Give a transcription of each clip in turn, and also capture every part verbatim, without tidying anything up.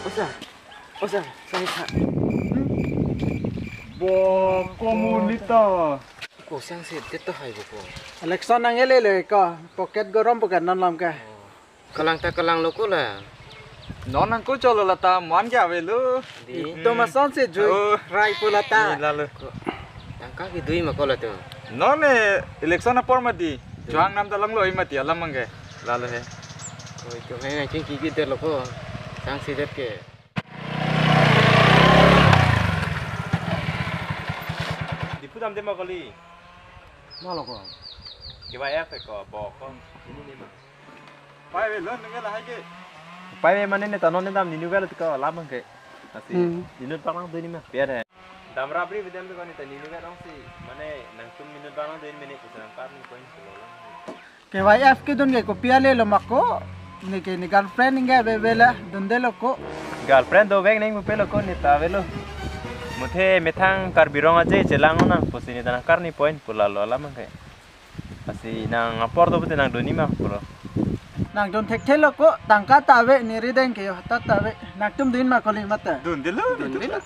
Osa, osa, sang sa. Bo komunita. Ko sang se det to hai bo ko. Election nang ele le ko. Pocket gorom pocket non lam ke. Kalang ta kalang lo ko la. Non nang ko cholo lata mon ke avelo. Di. Ito mason se jui. Oh. Rai po lata. Ni lalo. Tangka kedui ma ko latum. Non ne election apor mati. Juang nam ta langlo mati alam mangke. Lalo he. Koi to he nang chingki ki det lo ko. Sang si det ke. Diphu dam de ma kali. Ma lo ko. K Y F ko bo ko. Ini ni ma. Pai ve lo nung ke lahai ke. Pai ve mane ne ta non ne dam ninu velo tiko lam ke. Asi. Hmm. Ninu parang do ni ma. Piar hai. Dam rabri vidam to kani ta ninu velo si. Mane nangtum ninu parang do ni mene kusa nang parni point ko lo lam. K Y F kedun ke kopi ale lo ma ko. Ne ke ne girlfriend ningke ave vela dundelo ko. Girlfriend dovek neng pupe lo ko ne ta avelo. Muthe methang Karbi Rong aje chelang nang pusi ne ta nang karni point pu lalo alam ke. Asi nang apor do pute nang dun ni ma puro. Nang dun thekthe lo ko, tangka ta ave, ne rideng ke yo, ta ta ave. Nangtum dun ma kali mata. Dundelo, dundelo.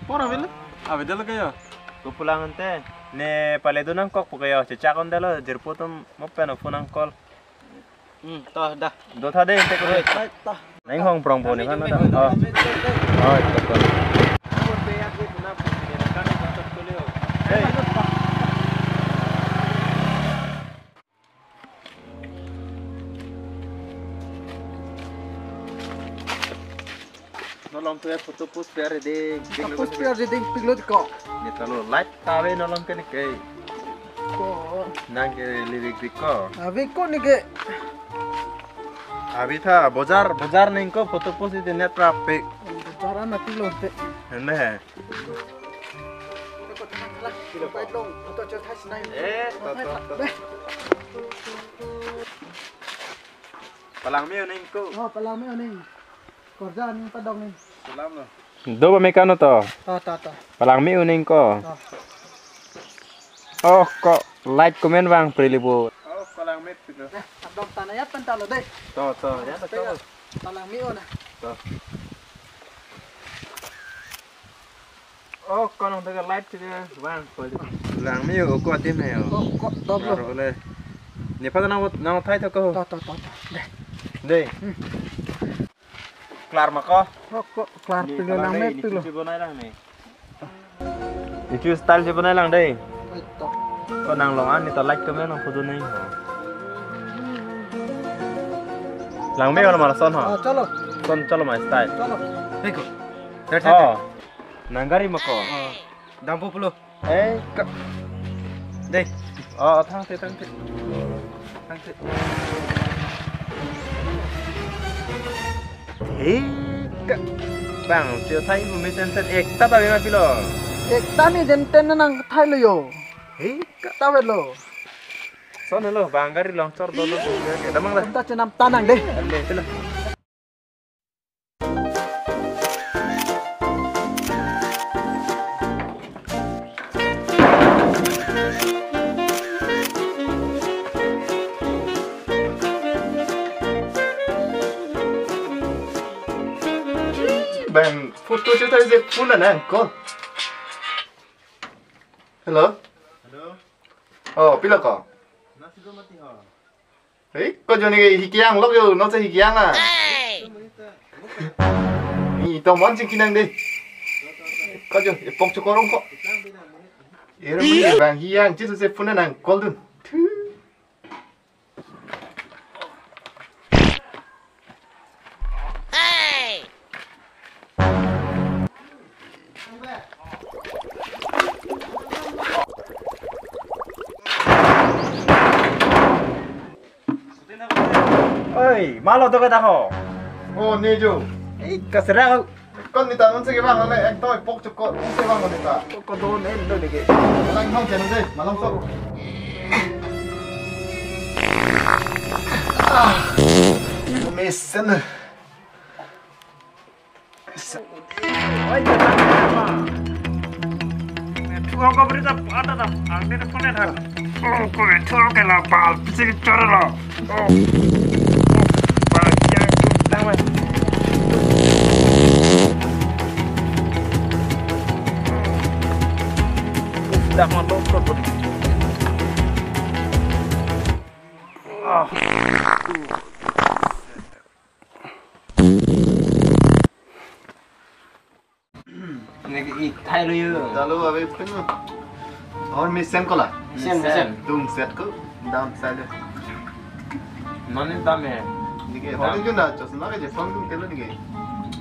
Por avelo. Avedelo ke yo. Ko pulang ante, ne pale dun nangkok pu ke yo, chechak ondelo, jirpo atum mo pen phone nang call. Hmm, to da. Do tha de, tek ko. Oi, to. Neng hong prong po ne kan da. Oh. Oh, to to. Nolong tu ya photo post per de. Post per de ding piglo ko. Ni talo light ta ave nolong ke ne ke. Ko. Nang ke livik bik ko. Ave ko ne ke. Ave tha bojar bojar ning ko photo post de net prap pe. Bojar ana piglo te. Hende he. Eh, to, to, to. Palang me-o ning ko. Oh, palang me-o ning. Korja ning padong ning. Salam lo. Do ba mekano to. To, to, to. Palang me-o ning ko. To. Oh, ko light komen vang prilibo. Oh, palang me pito. Eh, padong tanah ya pentalo deh. To, to, ya to. Palang me-o na. To. Oh, ko nang daga light ke bang ko. Lang me-o ko adim he yo. Ko, ko, doblo. Aro le. Nepha nang nang thai tho ko. To, to, to, to. Deh. Deh. Hmm. Klar ma ko. Ko, ko, klar. Ni pilo kalang lang deh, me ni pilo. Cuci bonai lang ni. Ni cuci style cuci bonai lang deh. Oi, to. Ko nang long an ni to light komen nang photo nai. Lang me-o la mara son ha. Ah, chalo. Son chalo ma style. Chalo. Hei ko. Ter, ter, ter. Oh. Nang gari ma ko. Oh. Dampu pulo. Eh, ka. Deh. Oh, thang te, thang te. Thang te. Hei, ka. Bang, sio thai bu mesen sen ekta ta bima pilo. Ekta ni jenten nang thai lo yo. Hei, ka. Ta vet lo. Son lo, bang gari long chor do lo. Damang la. Ekta chenam tanang deh. Ale, pilo. Bang, photo chuta je phone na ko. Hello? Hello? Oh, pilo ko? Nasi do mati ho. Hei, ko joni ke hikiang lok yo, no se hikiang na. Ni to mon sing kinang de. Ko jo, epok chokorong ko. Era muni bang hiang, chisu se phone nang call dun. Oi, malo to kata ko. Oh, nejo. Eh, kasera. Kon nita non se ke bang le ek toy pok chok ko se bang nita. Ko don en do ni ke. Lang hong chen de, malong so. Ah. Mesen. Oi, jatang apa? Thua ko berita apa ta? Ang ni ko ne thak. Oh, ko thua ke la bal pisi chor lo. Oh. Bal yang tu tama. Dak man lo, lo, lo. Ah. Neke ik thai lo yo. Dalo ave penu. Aur mesen kola. Mesen, mesen. Dum set ko dam sale. Mane dam he. Neke dam. Holding juna chosma ke je phone dum telo neke.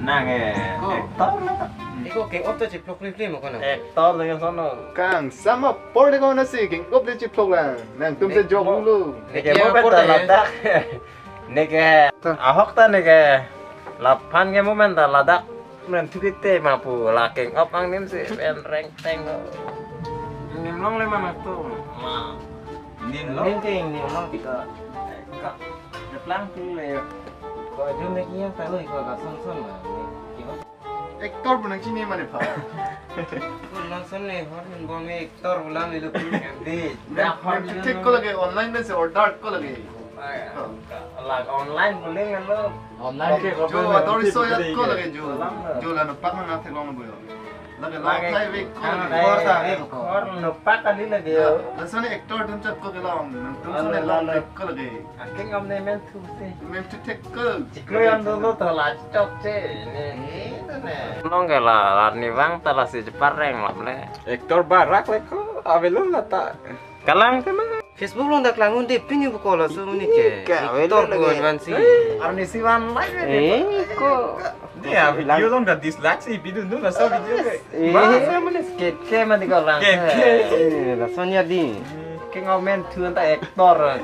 Nang he. Ko. Actor na ta. Iko ke op ta chiplo klim klim ko na. Actor lagi sono. Kang sama por de ko na si keng op de chiplo lang. Nangtum se jok lo. Neke mo beta ladak. Neke ahok ta neke laphan ke moment ta ladak men thukite ma pu la keng op angnim si pen reng teng lo. Nim long le mana tu. Ma. Nim long. Nim keng nim long tika. Ka. Deplang tu le. Ko jum ne kiang ta lo ko ka son son ma. Actor pu nangchini mane pha. Ko nang son ne hor min bom actor bulang ilu pu. Di. Dak hor thek ko lage online mesen order ko lage. Lag online buling kan lo. Online ke jo, order so ya ko lage jo. Jo la no pak na thek long bo yo. Lage long thai ve ko lage. Hor ta ve ko. Hor no pak kali lage. Lason actor dun chot ko ke long. Nangtum son ne long ve ko lage. Aking om ne men thu se. Men thu thek ko. Chiklo yam dolo to la chok che. Ne. Nong ke la la ni vang ta la si chepar reng lam le. Actor barak le ko. Ave lo la ta. Kalang ke ma. Facebook along dak lang un de pini bu kola so ni ke. Ka, actor wele ko lagi. Advance. Arnisi van lai. Eh, ko. Dia video along dak dislike si video nu la so video ke. Eh, ba sa mane skit ke ma di kolang. Skit ke. Eh, la sonya di. King of men thu anta actor.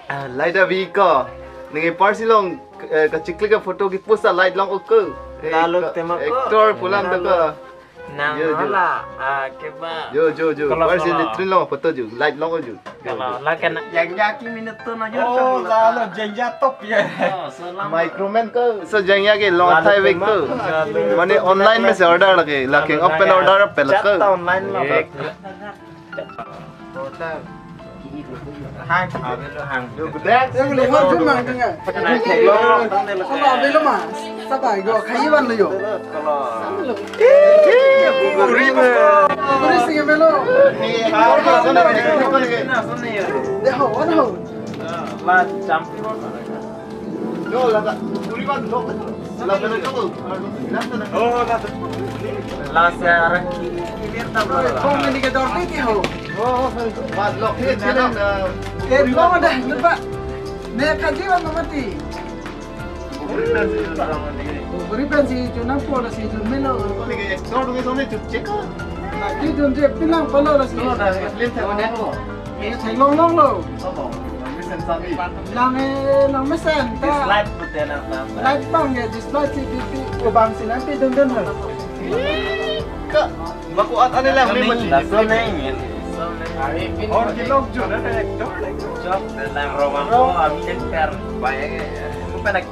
Ah, light avi ko. Neke parsi long, eh, kachiklik ka photo kipu sa light long ok. Eh, lalu ka tema ko. Actor pulang ta ko. Nang yo, yo. Hala, ah, keba. Yo, yo, yo. Kalau, parsi kalau. Litrin long photo yo. Light long yo. Kalau, la kena. Yang yakin minute tu na yo. Oh, lalu jengja top ya. Oh, selama. Microman ko. So jengja ke long thai vek tu. Lalu. Mane online mesen order lage. La keng open order pe la ko. Chat online ma. Eh. Hang, avelo hang. Yang lehor jun mang tengah. Kalau avelo mas, sabai go, kayu wan lo yo. Kalau. Uri ba. Uri sing avelo. Deho, wan ho. Mas champion. Yo, lata, puri ban lok. Lata na ko. Oh, lata. Lasa arak ki, ki lir ta bro. Kong ini ke dor ni ho. Oh, oh, ban lok ni chile na. Eh, long ada, lupa. Ne kaji wan mati. Puri ban si, puri ban si, chunang pola si, chun melo. Kau ni ke extra dong, so ni chut check. Lagi dun je pinang palo la si. No, na, film te ko. Ini thai long long lo. Apa? Mesen sami. Lang eh, lang mesen ta. Dislike pute na ta. Like bang ya, dislike si pipi. Ko bang si nanti dun dun ho. Ka, baku at ane lang ni mati. Laso neng. Or kilok jun na actor like. Chok, lang romang ko, ami actor. Bayang eh. Lupa nak.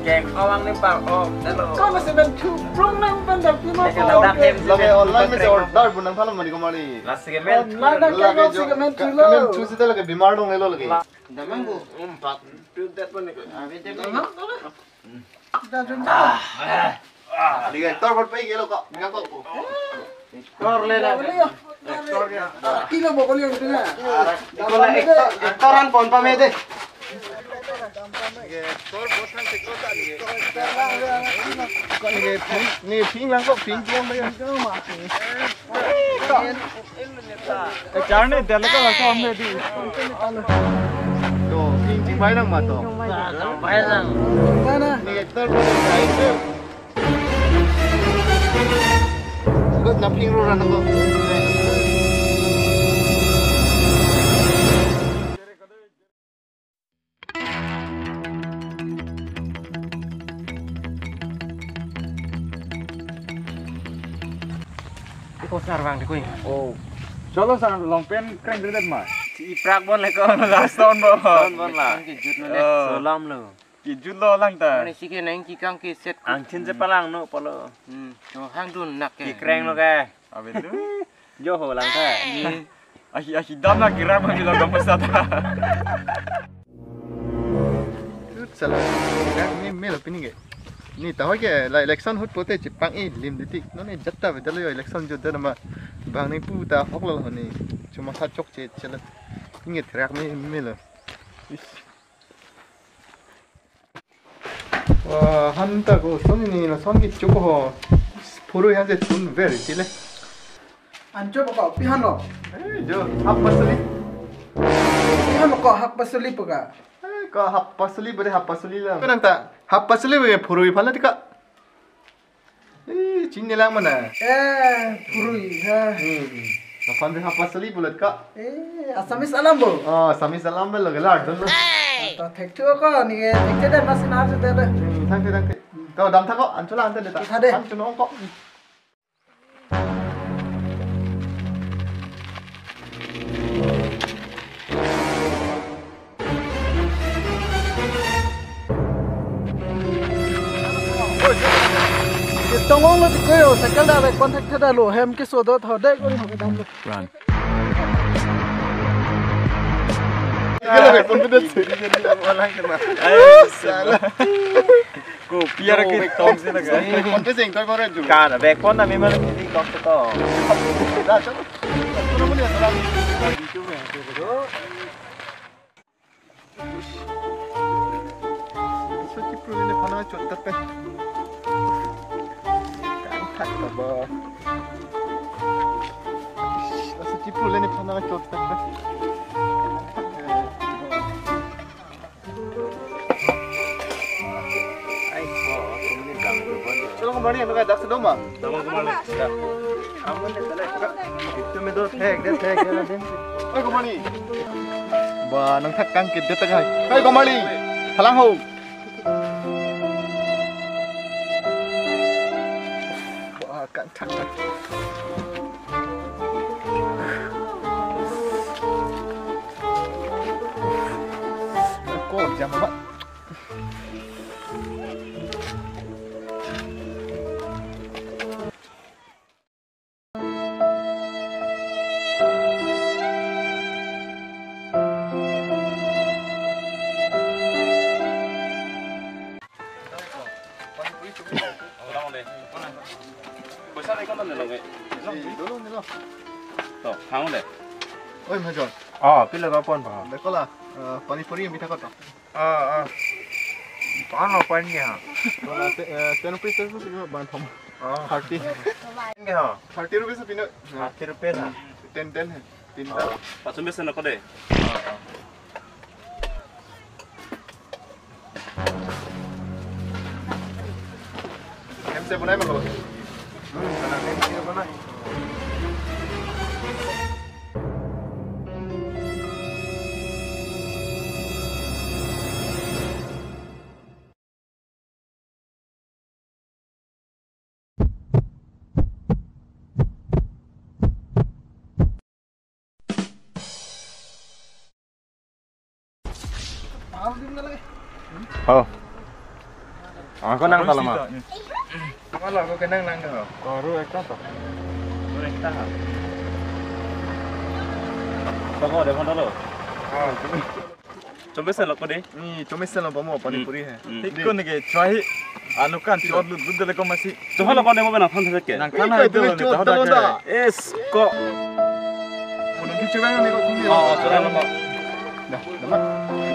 Keng awang ni par, oh, hello. Kau masih main cuprung nang pen dak lima. Lagi online mesen order bu nang pala mani kemari. Lasi ke men. Online dak kau si ke men chulo. Ke men chusi ta lagi bimar dong lelo lagi. Damang bu. Empat. Tu dat pun ni. Damang tu lah. Dah jumpa. Lagi actor buat pai gelo kok. Enggak kok. Actor le na. Actor ya. Kilo bo kali yang tengah. Ikola actor, actor an pon pame de. Actor bo thang actor ta ni. Kon ni ping, ni ping lang kok ping ping ba ya. Actor ni dia lekal langsung ame di. To ping ping bai lang ma to. Bai lang. Ni actor bo thang actor. Ikut na ping ro ran ko. Iko sar bang di kuing. Oh. Cholo sar long pen kreng gredet ma. Si iprak bon le ko last round bo. Round bon la. Kijut lo le. Oh. Solam lo. Kijut lo lang ta. Mane si ke nang kikang ke set. Angthin je palang no polo. Hmm, cho hang dun nak ke. Kikreng lo ke. Abe tu. Jo ho lang ta. Ye. Ahi, ahi dam na kira ma bilang kamu sata. Tut sala. Dak ni melo pini ke. Ni ta hoi ke la election hut pote chipang i lim ditik. No ni jatta be dalo election jodda nama. Bang ni pu ta hok lo ni. Cuma sa chokche chela. Inget rak ni melo. Is. Wah, han ta ko son ni lason kechok ho. Phurui han se tun ver ti le. An chok ko pi han lo. Eh, jo, hap pasuli. Pi han ko hap pasuli pu ka. Eh, ko hap pasuli, bade hap pasuli la. Ko nang ta hap pasuli be phurui phala ti ka. Eh, chini lang mana. Eh, phurui ha. Hmm. Lason be hap pasuli pulat ka. Eh, Assamese alam bo. Oh, Assamese alam be lage la don lo. Ta thek thu ko ni thek the de mas na se de. Hmm, thank you, thank you. To dam tha ko, an chula an te ta. Tha de. An chuno ko. Tongong lo tiko yo, cycle ta bek contact theda lo, hem keso do tho de ko ni ho kedam lo. Run. Kalau bek confidence. Ayo, salah. Ko piar ke tong sih naga. Konte sing toi kore ju. Kada bek pon na memang ini tong to. Dah, coba. Coba ni salah. Laso chipru le phana chot tat pe. Kan thak ta ba. Laso chipru le phana chot tat pe. Chalo, kemari, ano kaya dak sedoma? Tama kemari. Ya. Amun ni tala. Itu me do thek, de thek, de thek. Oi, kemari. Ba, nang thak kang kit de tengah. Oi, kemari. Thalang ho. Ba, kang thak. Ko jam ba. To, hang de. Oi, Majon. Oh, pilo ka pon ba? Bekola, eh, pani puri yang bita kota. Ah, ah. Paano pa niya? Wala, te-, eh, ten rupees, ten rupees, ban thom. Ah. Thirty. Niya. Thirty rupees pino. Thirty rupees ha? Ten, ten hai. Tinta. Pachum besen ako de. Em se bonai ma ko. Hmm, kana em se bonai. Oh. Ako nang talama. Ako kenang nang ka. Baru ekta to. Baru ekta ha. Toko de kontalo. Ah. Chom besen lo ko de. Ni chom besen lo pamo pani puri hai. Hmm. Thik ko neke try. Ano kan chot lut lut dele ko masi. Choha lo ko de mo bena phan thek ke. Nang kan hai dele chot dele da. Es ko. Kono ki chura ne ko kumi. Oh, chura lo ko. Dah, dah.